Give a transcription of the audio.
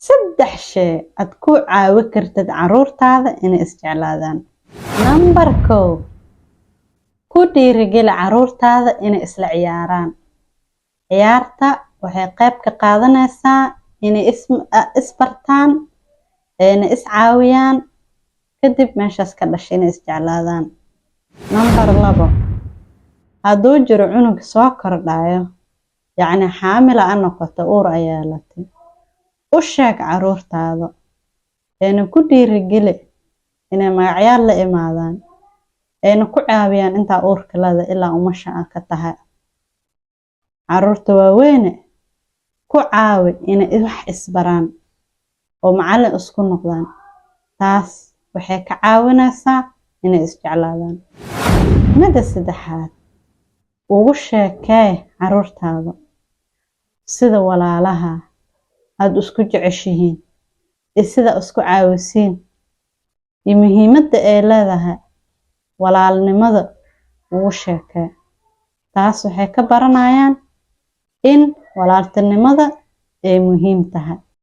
Saddex shay aad ku caawi kartid caruurtaada inay isjeclaadaan. Nambar 1, ku dhiirigeli caruurtaada inay isla ciyaaraan. Ciyaarta waxay qayb ka qaadanaysaa inay isbartaan, ayna iscaawiyaan, kadib meeshaas ka dhashay inay isjeclaadaan. Nambar 2, hadduu jiro cunug soo kordhayo, yacni xaamila a noqoto, uur ayaa latay, u sheeg caruurtaada ayna ku dhiirigeli inay magacyaal la imaadaan, ayna ku caawiyaan intaa uurka leeda ilaa umasha a ka tahay. Caruurta waaweyne ku caawi inay wax isbaraan oo macallin isku noqdaan. Taas waxay ka caawinaysaa inay isjeclaadaan. Midda saddexaad, ugu sheekee caruurtaada sida walaalaha aada isku jeceshihiin iyo sida isku caawisiin iyo muhiimadda ay leedahay walaalnimada. Ugu sheekee. Taas waxay ka baranayaan in walaaltinimada ay muhiim tahay.